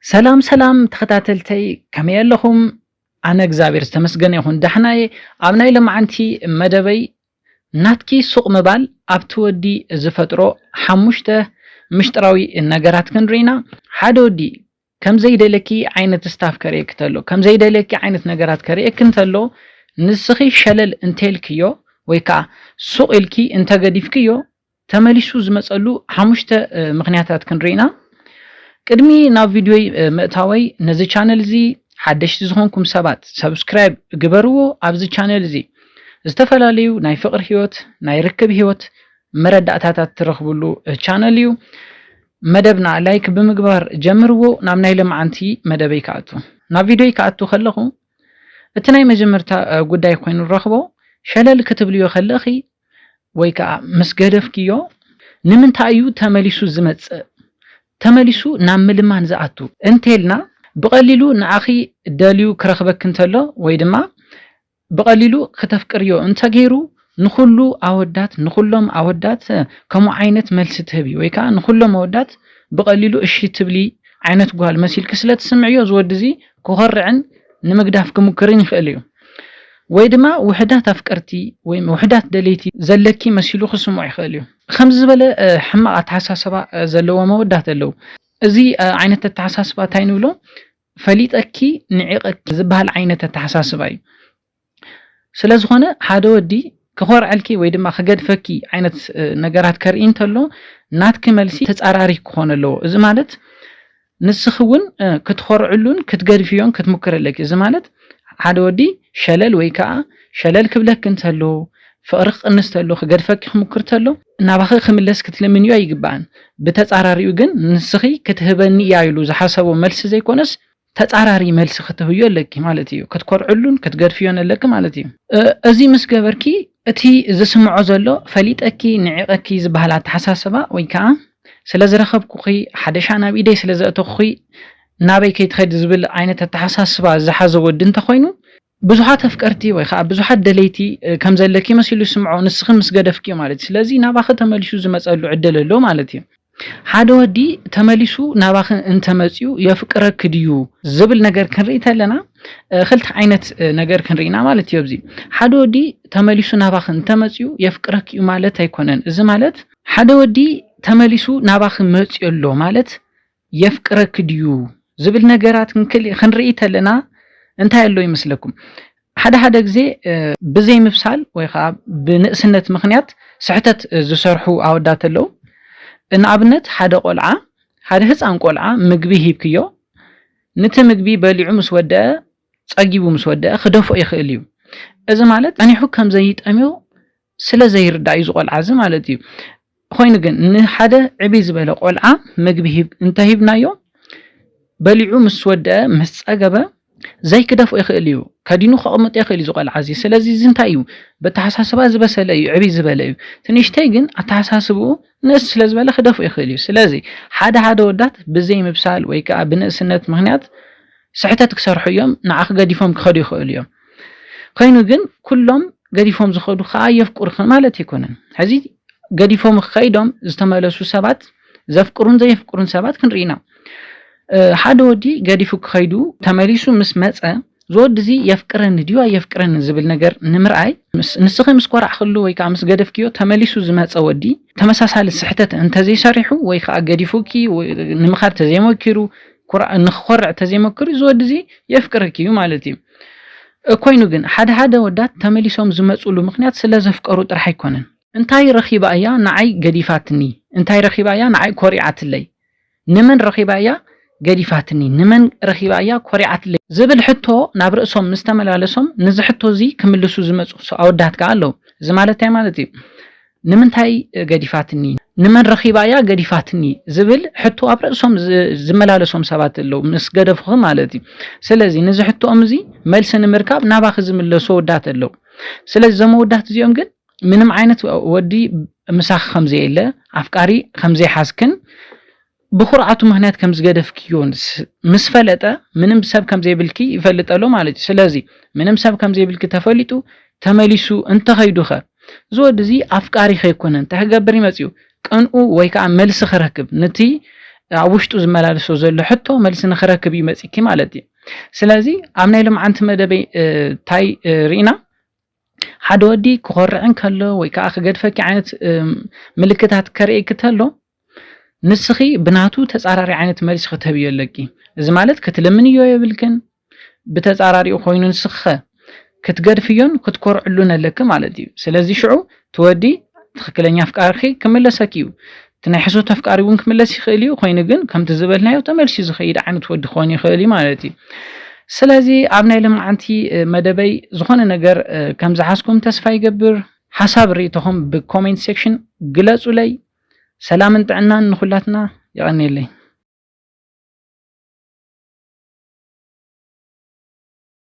ሰላም ሰላም ተኸታተልተይ፣ ከመይ ኣለኹም? ኣነ እግዚኣብሔር ዝተመስገነ ይኹን ደሕና እየ። ኣብ ናይ ለማዓንቲ መደበይ ናትኪ ሱቕ ምባል ኣብቲ ወዲ ዝፈጥሮ ሓሙሽተ ምሽጥራዊ ነገራት ክንርኢ ኢና። ሓደ ወዲ ከም ዘይደለኪ ዓይነት ስታፍ ከርእየኪ እንተሎ፣ ከም ዘይደለኪ ዓይነት ነገራት ከርእየኪ እንተሎ፣ ንስኺ ሸለል እንተልክዮ ወይ ከዓ ሱቕ ኢልኪ እንተገዲፍክዮ፣ ተመሊሱ ዝመፀሉ ሓሙሽተ ምክንያታት ክንርኢ ኢና። ቅድሚ ናብ ቪድዮይ ምእታወይ፣ ነዚ ቻነል እዚ ሓደሽቲ ዝኾንኩም ሰባት ሰብስክራይብ ግበርዎ። ኣብዚ ቻነል እዚ ዝተፈላለዩ ናይ ፍቕሪ ህይወት፣ ናይ ርክብ ህይወት መረዳእታታት ትረኽብሉ ቻነል እዩ። መደብና ላይክ ብምግባር ጀምርዎ። ናብ ናይ ለማዓንቲ መደበይ ክኣቱ፣ ናብ ቪድዮይ ክኣቱ ከለኹ፣ እቲ ናይ መጀመርታ ጉዳይ ኮይኑ ረኽቦ፣ ሸለል ክትብልዮ ከለኺ ወይ ከዓ ምስ ገደፍክዮ፣ ንምንታይ እዩ ተመሊሱ ዝመጽእ? ተመሊሱ ናብ ምልማን ዝኣቱ እንተልና፣ ብቐሊሉ ንዓኺ ደልዩ ክረኽበኪ እንተሎ ወይ ድማ ብቐሊሉ ክተፍቅርዮ እንተገይሩ፣ ንኹሉ ኣወዳት፣ ንኹሎም ኣወዳት ከምኡ ዓይነት መልሲ ትህቢ ወይ ከዓ ንኹሎም ኣወዳት ብቐሊሉ እሺ ትብሊ ዓይነት ጓል መሲልኪ ስለ ትስምዕዮ፣ እዚ ወዲ እዚ ክኾርዕን ንምግዳፍ ክምክርን ይኽእል እዩ። ወይ ድማ ውሕዳት ኣፍቀርቲ ወይ ውሕዳት ደለይቲ ዘለኪ መሲሉ ክስምዖ ይኽእል እዩ። ከምዚ ዝበለ ሕማቕ ኣተሓሳስባ ዘለዎም ኣወዳት ኣለዉ። እዚ ዓይነት ኣተሓሳስባ እንታይ ንብሎ? ፈሊጠኪ ንዒቐኪ ዝበሃል ዓይነት ኣተሓሳስባ እዩ። ስለ ዝኾነ ሓደ ወዲ ክኾርዐልኪ ወይ ድማ ክገድፈኪ ዓይነት ነገራት ከርኢ እንተሎ፣ ናትኪ መልሲ ተጻራሪ ክኾን ኣለዎ። እዚ ማለት ንስኺ እውን ክትኾርዕሉን ክትገድፍዮን ክትምክር ኣለኪ። እዚ ማለት ሓደ ወዲ ሸለል ወይ ከዓ ሸለል ክብለኪ እንተሎ፣ ፍቕሪ ክቕንስ ተሎ፣ ክገድፈኪ ክምክር ተሎ፣ ናባኺ ክምለስ ክትልምንዮ ኣይግባእን። ብተጻራሪኡ ግን ንስኺ ክትህበኒ እያ ኢሉ ዝሓሰቦ መልሲ ዘይኮነስ፣ ተጻራሪ መልሲ ክትህብዮ ኣለኪ ማለት እዩ። ክትኮርዕሉን ክትገድፍዮን ኣለኪ ማለት እዩ። እዚ ምስ ገበርኪ፣ እቲ ዝስምዖ ዘሎ ፈሊጠኪ ንዒቐኪ ዝበሃል ኣተሓሳስባ ወይ ከዓ ስለ ዝረኸብኩኺ፣ ሓደሻ ናብ ኢደይ ስለ ዘእተኹኺ ናበይ ከይትኸዲ ዝብል ዓይነት ኣተሓሳስባ ዝሓዘ ወዲ እንተኾይኑ፣ ብዙሓት ኣፍቀርቲ ወይ ከዓ ብዙሓት ደለይቲ ከም ዘለኪ መሲሉ ይስምዖ፣ ንስኺ ምስ ገደፍኪዮ ማለት እዩ። ስለዚ ናባኺ ተመሊሱ ዝመፀሉ ዕድል ኣሎ ማለት እዩ። ሓደ ወዲ ተመሊሱ ናባኺ እንተመፅዩ የፍቅረኪ ድዩ ዝብል ነገር ክንርኢ ተለና፣ ክልተ ዓይነት ነገር ክንርኢና ማለት እዩ። ኣብዚ ሓደ ወዲ ተመሊሱ ናባኺ እንተመፅዩ የፍቅረኪ እዩ ማለት ኣይኮነን። እዚ ማለት ሓደ ወዲ ተመሊሱ ናባኺ መፅዩ ኣሎ ማለት የፍቅረኪ ድዩ ዝብል ነገራት ክንርኢ ተለና እንታይ ኣሎ ይመስለኩም? ሓደ ሓደ ግዜ ብዘይምብሳል ወይ ከዓ ብንእስነት ምኽንያት ስሕተት ዝሰርሑ ኣወዳት ኣለዉ። ንኣብነት ሓደ ቆልዓ፣ ሓደ ህፃን ቆልዓ ምግቢ ሂብክዮ፣ ንቲ ምግቢ በሊዑ ምስ ወደአ፣ ፀጊቡ ምስ ወደአ ክደፍኦ ይኽእል እዩ። እዚ ማለት ፀኒሑ ከም ዘይጠምዮ ስለ ዘይርዳእ እዩ ዝቆልዓ እዚ ማለት እዩ። ኮይኑ ግን ንሓደ ዕብይ ዝበለ ቆልዓ ምግቢ እንተሂብናዮ በሊዑ ምስ ወደአ ምስ ፀገበ ዘይክደፍኦ ይኽእል እዩ። ከዲኑ ከቕምጦ ይኽእል እዩ ዝቆልዓ እዚ። ስለዚ እዚ እንታይ እዩ? በተሓሳስባ ዝበሰለ እዩ፣ ዕብይ ዝበለ እዩ። ትንሽተይ ግን ኣተሓሳስብኡ ንእስ ስለ ዝበለ ክደፍኦ ይኽእል እዩ። ስለዚ ሓደ ሓደ ወዳት ብዘይ ምብሳል ወይ ከዓ ብንእስነት ምኽንያት ስሕተት ክሰርሑ እዮም፣ ንዓኺ ገዲፎም ክኸዱ ይኽእሉ እዮም። ኮይኑ ግን ኩሎም ገዲፎም ዝኸዱ ከዓ የፍቅሩኺ ማለት ኣይኮነን። ሕዚ ገዲፎም ክኸይዶም ዝተመለሱ ሰባት፣ ዘፍቅሩን ዘየፍቅሩን ሰባት ክንርኢ ኢና። ሓደ ወዲ ገዲፉ ክኸይዱ ተመሊሱ ምስ መፀ፣ እዚ ወዲ እዚ የፍቅረኒ ድዩ ኣየፍቅረኒ ዝብል ነገር ንምርኣይ፣ ንስኺ ምስ ኮራዕክሉ ወይ ከዓ ምስ ገደፍክዮ ተመሊሱ ዝመፀ ወዲ ተመሳሳሊ ስሕተት እንተዘይሰሪሑ ወይ ከዓ ገዲፉኪ ንምኻድ ተዘይሞኪሩ፣ ንክኮርዕ ተዘይሞኪሩ፣ እዚ ወዲ እዚ የፍቅረኪ እዩ ማለት እዩ። ኮይኑ ግን ሓደ ሓደ ወዳት ተመሊሶም ዝመፅሉ ምኽንያት ስለ ዘፍቀሩ ጥራሕ ኣይኮነን። እንታይ ረኺባ እያ ንዓይ ገዲፋትኒ? እንታይ ረኺባ እያ ንዓይ ኮሪዓትለይ? ንመን ረኺባ እያ ገዲፋትኒ? ንመን ረኺባ እያ ኮሪዓትለይ? ዝብል ሕቶ ናብ ርእሶም ምስ ተመላለሶም፣ ነዚ ሕቶ እዚ ክምልሱ ዝመፁ ኣወዳት ከኣ ኣለዉ። እዚ ማለት እንታይ ማለት እዩ? ንምንታይ ገዲፋትኒ? ንመን ረኺባ እያ ገዲፋትኒ? ዝብል ሕቶ ኣብ ርእሶም ዝመላለሶም ሰባት ኣለዉ፣ ምስ ገደፉኺ ማለት እዩ። ስለዚ ነዚ ሕቶኦም እዚ መልሲ ንምርካብ ናባኺ ዝምለሱ ኣወዳት ኣለዉ። ስለዚ እዞም ኣወዳት እዚኦም ግን ምንም ዓይነት ወዲ ምሳኺ ከም ዘየለ፣ ኣፍቃሪ ከም ዘይሓዝክን ብኹርዓቱ ምኽንያት ከም ዝገደፍክዮን ምስ ፈለጠ፣ ምንም ሰብ ከም ዘይብልኪ ይፈልጥ ኣሎ ማለት እዩ። ስለዚ ምንም ሰብ ከም ዘይብልኪ ተፈሊጡ ተመሊሱ እንተኸይዱኸ፣ እዚ ወዲ እዚ ኣፍቃሪኺ ኣይኮነን፣ እንታይ ክገብር ይመፅዩ? ቅንኡ ወይ ከዓ መልሲ ክረክብ፣ ነቲ ኣብ ውሽጡ ዝመላለሶ ዘሎ ሕቶ መልሲ ንክረክብ እዩ መፂኪ ማለት እዩ። ስለዚ ኣብ ናይ ሎምዓንቲ መደበይ እንታይ ርኢና? ሓደ ወዲ ክኾርዕ እንከሎ ወይ ከዓ ክገድፈኪ ዓይነት ምልክታት ከርእየኪ ተሎ፣ ንስኺ ብናቱ ተፃራሪ ዓይነት መልሲ ክትህብዮ ኣለኪ። እዚ ማለት ክትልምንዮ የብልክን። ብተፃራሪኡ ኮይኑ ንስኺ ክትገድፍዮን ክትኮርዕሉን ኣለኪ ማለት እዩ። ስለዚ ሽዑ እቲ ወዲ ትኽክለኛ ኣፍቃሪኺ ክምለሰኪ እዩ። እቲ ናይ ሕሶት ኣፍቃሪ እውን ክምለስ ይኽእል እዩ። ኮይኑ ግን ከምቲ ዝበልናዮ ተመልሲ ዝኸይድ ዓይነት ወዲ ክኾን ይኽእል እዩ ማለት እዩ። ስለዚ ኣብ ናይ ሎምዓንቲ መደበይ ዝኾነ ነገር ከም ዝሓዝኩም ተስፋ ይገብር። ሓሳብ ርእይቶኹም ብ comment section ግለፁለይ። ሰላምን ጥዕናን ንኹላትና። የቐንየለይ።